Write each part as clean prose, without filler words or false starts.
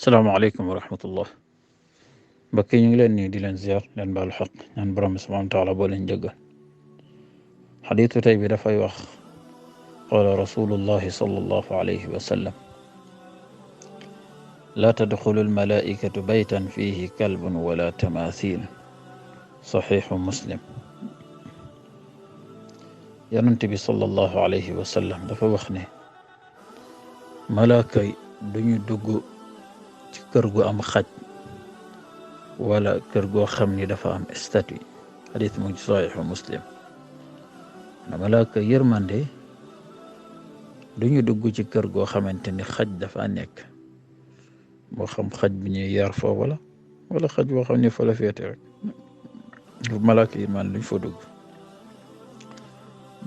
salaamaaleykum wa rahmatullah mbokk yi ñu ngi leen nii di leen ziar leen baalu xaq ñaan borom bi subhaanahu wa taala boo leen jëggal xadiisu tey bi dafay wax qaala rasulullahi sallallahu alayhi wa sallam laa tadxulu almalaikatu baytan fihi kalbun wala tamathil saxiixu muslim yonent bi sallallahu alayhi wa sallam dafa wax ne malaaka yi duñu dugg ci kër gu am xaj wala kër goo xam ni dafa am statue xadis mu ngi ci saxiixu muslim na malaaka yërmande duñu dugg ci kër goo xamante ni xaj dafa nekk moo xam xaj bi ñuy yar foofu la wala xaj boo xam ne fa la féete rek malaaka yërmande duñ fa dugg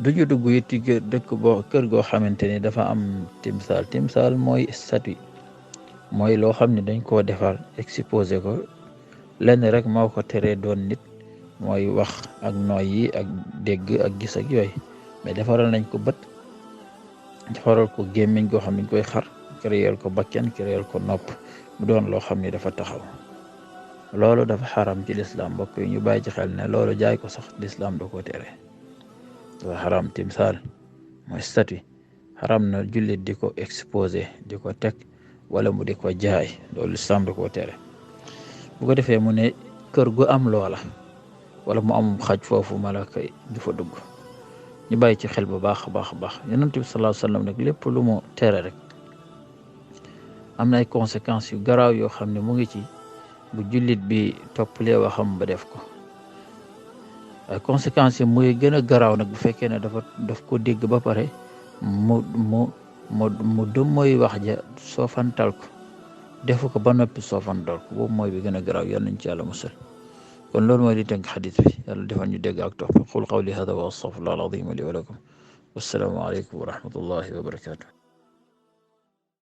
duñu dugg it ci kër goo xamante ni dafa am timsaal mooy statue mooy loo xam ne dañ koo defar exposé ko lenn rek moo ko teree doon nit mooy wax ak nooy yi ak dégg ak gis ak yooyu mais defaral nañ ko bët defaral ko gémmiñ goo xam ne dañ koy xar créer ko bakken créer ko nopp mu doon loo xam ne dafa taxaw loolu dafa xaram ci lislaam mbokk yi ñu bàyyi ci xel ne loolu jaay ko sax lislaam da ko tere dafa xaram timsaal mooy statue xaram na jullit di ko exposé di ko teg wala mu di ko jaay loolu lislaam da koo tere bu ko defee mu ne kër gu am loola wala mu am xaj foofu malaaka yi du fa dugg ñu bàyyi ci xel bu baax a baax yonent bi sallallahu alayhi wa sallam nag lépp lu mu tere rek am na ay conséquences yu garaaw yoo xam ne mu ngi ci bu jullit bi toppalee waxam ba def ko ay conséquences yi muy gën a garaaw nag bu fekkee ne daf ko dégg ba pare mu dëm mooy wax ja soofantal ko defu ko ba noppi soofantal ko boobu mooy bi gën a garaaw yal nañ ci yàlla musal kon loolu mooy di tënk xadis bi yàlla defal ñu dégg ak topp qul qawli hada wa astaghfirullah al azim li wa lakum wassalaamu aleykum wa rahmatullahi wa barakatuh